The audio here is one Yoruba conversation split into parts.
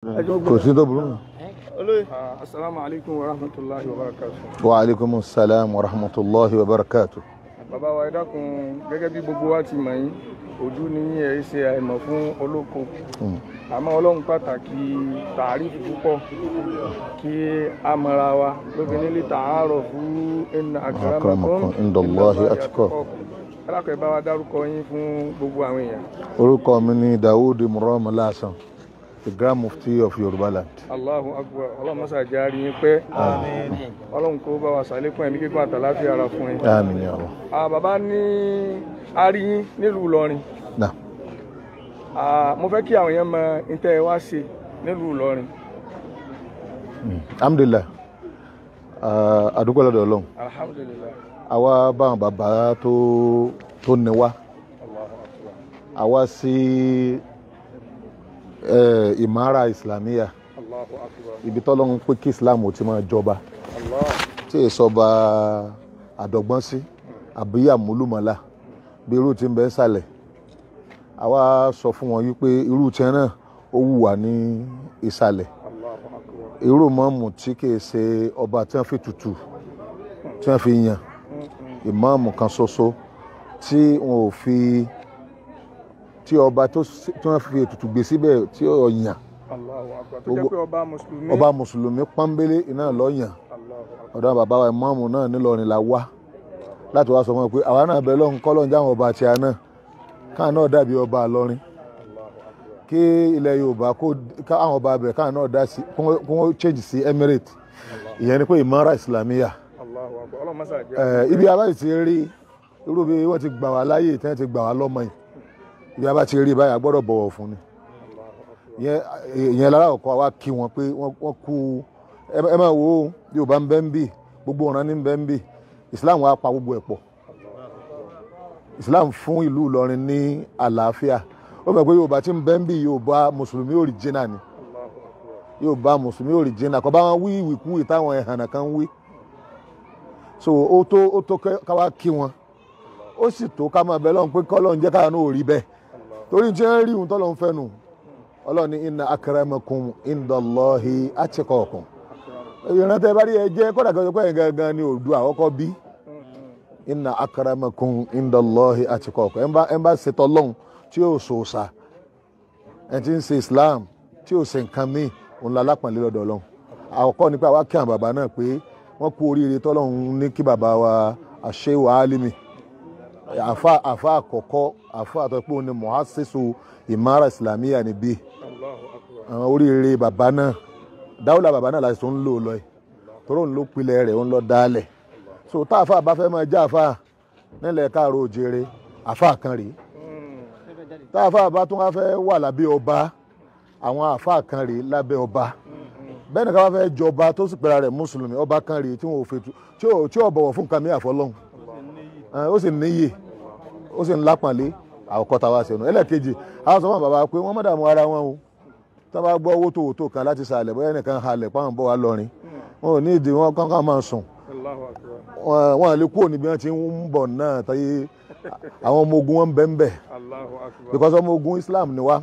Kò sí tó burú. Assalamu alaikum wa rahmatulahi wa barakatuh. Wa alaikum salam wa rahmatulahi wa barakatuh. Bàbá wa, ẹ dákun, gẹ́gẹ́ bí gbogbo wa ti mọ̀ yín, ojú ní ẹ ṣe àìmọ̀ fún olóko, àmọ́ Ọlọ́run pàtàkì tààrífù púpọ̀ kí a mọ̀ra wa lóbi nílé tààrọ̀ fún inna akramakum indallahi atqakum. Alákọ̀ọ́, ẹ bá wa dárúkọ yín fún gbogbo àwọn èèyàn. Orúkọ mi ni Dawood Imran Lasan, the Grand Mufti of Yoruba Land. Allahu Akbar. Ọlọ́run mọ́sá jẹ́ àrí yín pẹ́. Ọlọ́run kó bá wa ṣàlékún ẹ̀mí gígùn àtàláfíà ara fún yín. Àmín ya Allah. Bàbá, ní àrí yín nílùú Ìlọrin. Náà. Mo fẹ́ kí àwọn èèyàn mọ ìtẹ́ ẹ wá ṣe nílùú Ìlọrin. Alhamdulillah, a dúpẹ́ lọ́dọ̀ Ọlọ́run. Alhamdulillah. Àwa báwọn bàbá tó ní wá. Allahu Akbar. Àwa sí ìmára Islamiyya. Allahu Akbar. Ibi tọ́lọ́run pé kí Islam ò ti máa jọba. Allah. Tí èso ọba àdọ́gbọ́n sí àbí àmúlùmọ́lá bí irú tí ń bẹ ń sàlẹ̀. Àwa sọ fún wọn wípé irú tiẹ̀ náà ó wù wá ní ìsàlẹ̀. Allahu Akbar. Irú mọ́ọ̀mù tí kìí ṣe ọba tí wọ́n fi tutù tí wọ́n fi yàn, ìmáàmù kan ṣoṣo tí wọn ò fi tí ọba tí wọ́n fi ètùtù gbé síbẹ̀ tí ó yàn. Allahu Akbar. Tó jẹ́ pé ọba mùsùlùmí. Ọba mùsùlùmí pọ́nbélé iná ló yàn. Allahu Akbar. Ọ̀dọ̀ bàbá wa ìmáàmù náà nílọrin la wá láti wá sọ fún wọn pé àwa náà bẹ lọ́hùn kọ́ lọ́hùn jáwọn ọba àti àná káà náà dàbí ọba Ìlọrin, kí ilẹ̀ Yorùbá kó káwọn ọba abẹ káà náà dá sí kó wọ́n change sí emirate. Ìyẹn ni pé ìmọ̀ra Islamiyya. Allahu Akbar. Ọlọ́run mọ́sá jẹ́. Ibi abáyé ti rí irú bí wọ́n ti gbà wá láyè tí wọ́n ti gbà wá lọ́mọ yìí, ibi abá ti rí báyìí, a gbọ́dọ̀ bọ̀wọ̀ fún ni. Ìyẹn lára ọkọ wa kí wọn pé wọ́n kú. Ẹ máa wo, Yorùbá ń bẹ ń bì, gbogbo ọ̀ràn ní ń bẹ ń bì. Islam wa pa gbogbo ẹ̀ pọ̀. Islam fún ìlú Ìlọrin ní àlàáfíà. Ó mọ̀ pé Yorùbá tí ń bẹ ń bì, Yorùbá mùsùlùmí original ni. Yorùbá mùsùlùmí original kò bá wọn wí ìwìkúwì táwọn ẹ̀hànà kan wí. So ó tó ká wá kí wọn, ó sì tó ká máa bẹ lọ́hùn pé kọ́lọ́hún jẹ́ káwọn náà rí bẹ́ẹ̀, torí tí wọ́n rí ohun tọ́lọ́hún fẹ́ nù. Ọlọ́run ní inna akramakum indallahi atqakum. Ìrántí ẹ bá rí ẹ jẹ́ kódà kan pé gangan ni Oòduà àkọ́kọ́ bí. Inna akramakum indallahi atqakum. Ẹ ń bá ṣètò Ọlọ́run tí yóò sòòṣà, ẹ ti ń ṣe Islam tí yóò ṣe nǹkan míì, òun la lápọ̀nlé lọ́dọ̀ Ọlọ́run. Àkọ́kọ́ ni pé àwa kí àwọn bàbá náà pé wọ́n kú oríire tọ́lọ́run ní kí bàbá wa Shehu Alimi, àfa àkọ́kọ́, àfa àtọ́pọ̀ òun ni muhassisu ìmára Islamiyya níbí. Allahu Akbar. Àwọn oríire bàbá náà, dáwọ́lá bàbá náà láti tó ń lò lọ yìí, torí òun ló pilẹ̀ rẹ̀, òun lọ dálẹ̀. So tá àfa bá fẹ́ máa já àfa nílẹ̀ káàró òjèrè, àfa kan rèé. Tá àfa bá tún wá fẹ́ wà lábẹ́ ọba, àwọn àfa kan rèé lábẹ́ ọba. Bẹ́ẹ̀ ni ká bá fẹ́ jọba tó sì pera rẹ̀ mùsùlùmí, ọba kan rèé tí wọn ò fètò tí ò bọ̀wọ̀ fún nǹkan mi àfọlọ́hún, ó sì níyì, ó sì ń lápọ̀nlé. Àkọ́kọ́ tá a wá sẹ́nu. Ẹlẹ́ẹ̀kejì, àwọn sọ fún bàbá pé wọ́n má dààmú ara wọn o. Tí wọ́n bá gbọ́ owó tó wò tó kan láti sàlẹ̀, bóyá ẹnìkan halẹ̀ páwọn bọ̀ wá lọ́rin, wọn ò ní ìdí wọn kọ́ńkọ́ máa sùn. Allahu Akbar. Wọn lè kúrò níbi wọn ti ń bọ̀ náà táyé àwọn ọmọ ogun wọn ń bẹ ń bẹ. Allahu Akbar. Because ọmọ ogun Islam ni wá.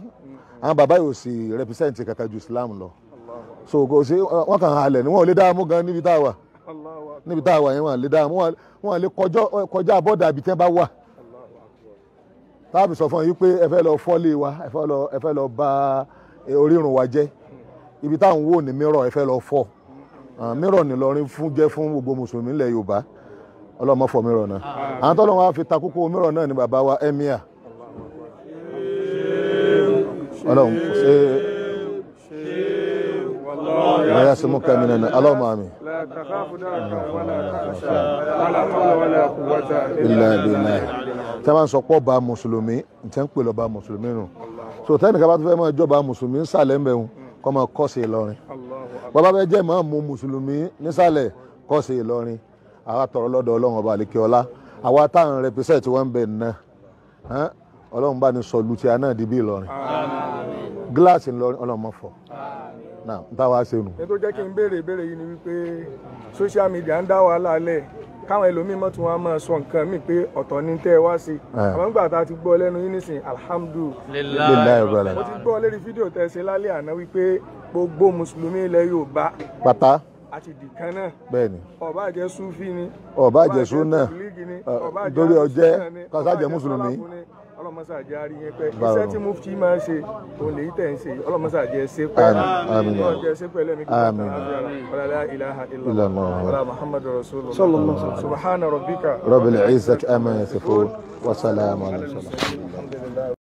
Àwọn bàbá yóò sì represent kankan ju Islam lọ. So kò sí wọn kàn halẹ̀ ni, wọn ò lè dáàmú gan níbi tá a wà. Allahu Akbar. Níbi tá a wà yẹn, wọn lè dáàmú, wọn lè kọjá bọ́dà àbí tẹ́ bá wà. Táàbì sọ fún yín pé ẹ fẹ́ lọ fọ́lé wa, ẹ fẹ́ lọ bà orírun wa jẹ́, ibi táwọn wò ní mírọ̀, ẹ fẹ́ lọ fọ́ mírọ̀ n'Ìlọrin fún jẹ́ fún gbogbo mùsùlùmí ilẹ̀ Yorùbá. Ọlọ́mọ fọ mírọ̀ náà. Àwọn tọ́lọ́ wa fi ta kókó mírọ̀ náà ni bàbá wa emir. Ọlọ́run ṣe wọ́n yá sí mú kẹ́mi nínú Allahumma àmín. لا تخاف دركا ولا تخشى ولا حول ولا قوة illa billah. Tí a bá ń sọ pọ̀ bá mùsùlùmí, tí a ń pè lọ́ba mùsùlùmí nù. So tẹ́nìkan bá tún fẹ́ máa jọba mùsùlùmí nsàlẹ̀ ń bẹ̀rù, kọ́ máa kọ́ sí Ìlọrin. Allahu Akbar. Bàbá bẹ jẹ́ máa mú mùsùlùmí nísàlẹ̀, kọ́ sí Ìlọrin. Àwa tọrọ lọ́dọ̀ Ọlọ́run ọba àlekè ọlá, àwa táwọn represent wọn ń bẹ̀ ná, Ọlọ́run bá ní sọ lu tí a náà di bí Ìlọrin, gíláàsì Ìlọrin, Ọlọ́run mọ̀ fọ́ náà n táwa ṣe nù. Ní tó jẹ́ kí n béèrè ìbéèrè yìí ni wípé social media ń dá wàhálà lẹ̀, káwọn ẹlòmíín mọ̀ tún wá máa sọ nǹkan míì pé ọ̀tọ̀ ní tẹ́ ẹ wá sí. Àmọ́ nígbà tá a ti gbọ́ lẹ́nu yín nísìn, alhamdulillahi Lillahi rabbil mo ti gbọ́ lérí fídíò tẹ́ ẹ ṣe lálẹ́ àná wípé Gbogbo mùsùlùmí ilẹ̀ Yorùbá pátá àti dìkan náà. Bẹ́ẹ̀ni. Ó bá jẹ́ Súfì ni, ó bá jẹ́ súnà, lórí ọjẹ́ kọ́sá jẹ́ mùsùlùmí. Ọlọ́mọsá jẹ́ àrí yẹn pẹ́. Iṣẹ́ tí mufti máa ń ṣe òun lèyí tẹ̀ ń ṣe. Ọlọ́mọsá jẹ́ ṣe pẹ́. Ọlọ́mọsá ṣe pẹ́ lẹ́mí kíkọ́ tààrà. La ilaha illallah wala Muhammadu rasulullah. Subhana rabbika rabbil izzati amma yasifun wa salamun ala al-mursalin.